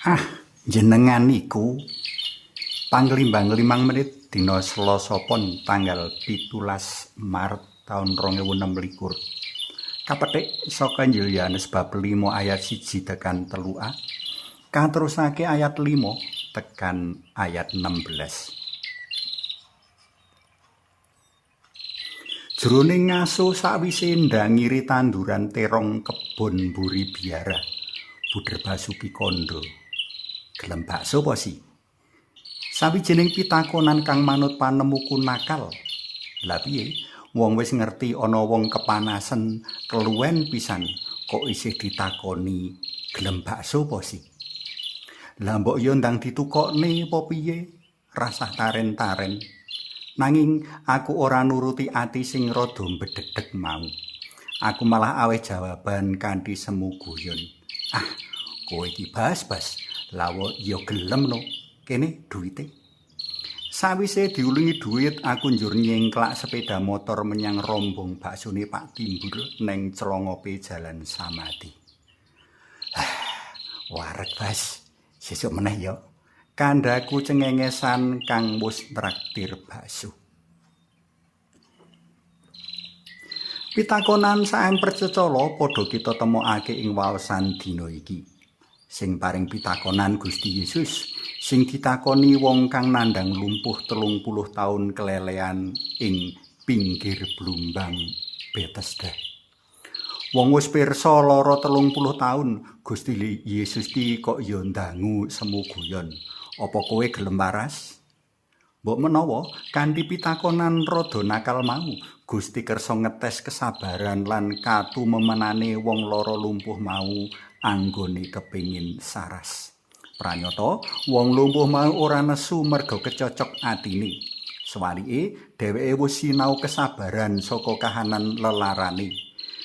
Ah, jenengan niku panglimbang 5 menit dina Selasa Pon tanggal 17 Maret taun 2026. Kapethik saka Injil Yohanes bab 5 ayat 1 tekan 3a. Katerusake ayat 5 tekan ayat 16. Jroning ngaso sakwise ndangiri tanduran terong kebon mburi biara, Buder Basuki kandha. Gelem bakso apa si? Sawijining pitakonan kang manut panemuku nakal. Lah piye? Wong wis ngerti ana wong kepanasen keluwen pisan kok isih ditakoni gelem bakso apa si? Lah mbok yo ndang ditukokne apa piye? Rasah taren-taren. Nanging aku ora nuruti ati sing rada mbedhedhek mau. Aku malah aweh jawaban kanthi semu guyon. Ah, kowe iki bas-bas. Lawo ya gelem no. Kene duwite. Sawise diulungi duit, aku njur nyengklak sepeda motor menyang rombong baksone Pak Timbul neng Clongope Jalan Samadi. Wareg bas. Sesuk meneh ya. Kandhaku cengengesan kang wis traktir bakso. Pitakonan saemper cecala padha kita temokake ing waosan dina iki. Sing paring pitakonan Gusti Yesus, sing ditakoni wong kang nandhang lumpuh 30 taun kelelean ing pinggir blumbang Betesda. Wong wis pirsa lara 30 taun, Gusti Yesus ki kok ya ndangu semu guyon. Apa kowe gelem waras? Mbok menawa kanthi pitakonan rada nakal mau, Gusti kersa ngetes kesabaran lan katumemenane wong lara lumpuh mau anggone kepingin saras. Pranyata, wong lumpuh mau ora nesu merga kecocok atine. Sewalike, dheweke wis sinau kesabaran saka kahanan lelarane.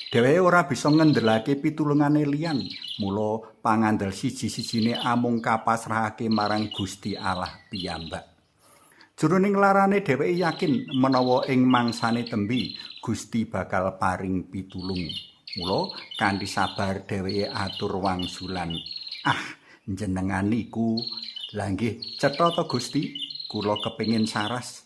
Dheweke ora bisa ngendelake pitulungane liyan, mula pangandel siji-sijine amung kapasrahake marang Gusti Allah piyambak. Jroning larane dheweke yakin menawa ing mangsane tembe Gusti bakal paring pitulung. Mula kanthi sabar dheweke atur wangsulan. Ah, jenengan niku lha nggih cetha to Gusti, kula kepingin saras.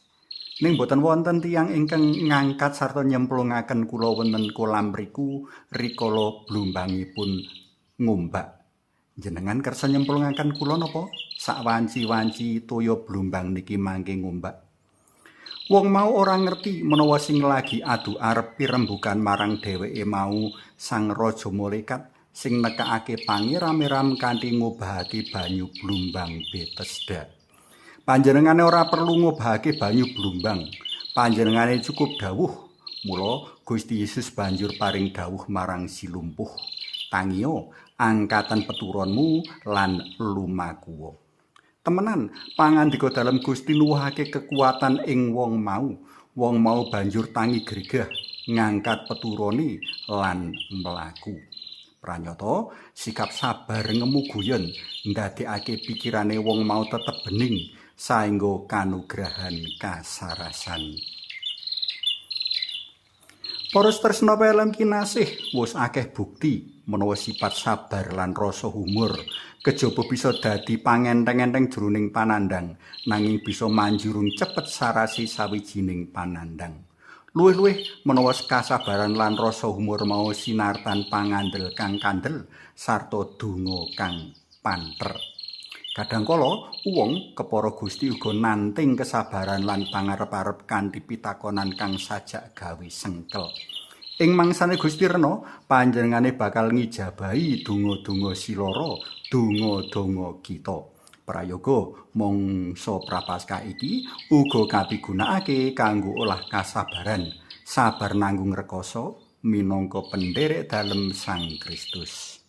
Ning boten wonten tiyang ingkang ngangkat sarta nyemplungaken kula wonten kolam riku rikala blumbangipun ngombak. Jenengan kersa nyemplungaken kula napa? Sakwanci-wanci toya blumbang niki mangke ngombak. Wong mau ora ngerti menawa sing lagi adu arep pirembugan marang dheweke mau sang raja malaikat sing nekakake pangeram-eram kanthi ngobahake banyu blumbang Betesda. Panjenengane ora perlu ngobahake banyu blumbang. Panjenengane cukup dawuh. Mula Gusti Yesus banjur paring dawuh marang si lumpuh. Tangiyo, angkatan peturonmu lan lumakuwa. Temenan, pangandika dalem Gusti nuwuhake kekuatan ing wong mau. Wong mau banjur tangi gregah, ngangkat peturone lan mlaku. Pranyata, sikap sabar ngemu guyon ndadekake pikirane wong mau tetep bening saengga kanugrahan kasarasan. Para tresna pelem kinasih, wis akeh bukti menawa sifat sabar lan rasa humor kejaba bisa dadi pangenteng-enteng jroning panandhang, nanging bisa manjurung cepet sarasi sawijining panandhang. Luwih-luwih menawa kasabaran lan rasa humor mau sinartan pangandel kang kandel sarta donga kang panter. Kadangkala wong kepara Gusti uga nanting kesabaran lan pangarep-arep kanthi pitakonan kang sajak gawe sengkel. Ing mangsane Gusti rena, panjenengane bakal ngijabahi donga-donga siloro, donga-donga kita. Prayoga mangsa Prapaskah iki uga kapigunakake kanggo olah kasabaran, sabar nanggung rekoso minangka penderek dalem Sang Kristus.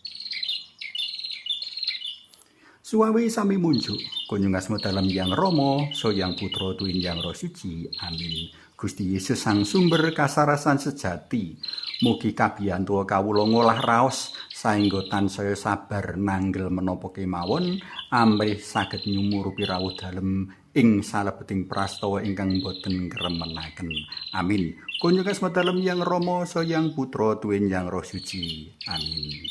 Suwawi sami munjuk, kunjung asma dalem Yang Rama, Yang Putra tuwin Yang Roh Suci. Amin. Gusti Yesus sang sumber kasarasan sejati, mugi kabiyantu kawula ngolah raos saengga tansaya sabar nanggel menapa kemawon amrih saged nyumurupi rawuh dalem ing salebeting prastawa ingkang boten ngremenaken. Amin. Kunjung asma dalem Yang Rama, Yang Putra tuwin Yang Roh Suci. Amin.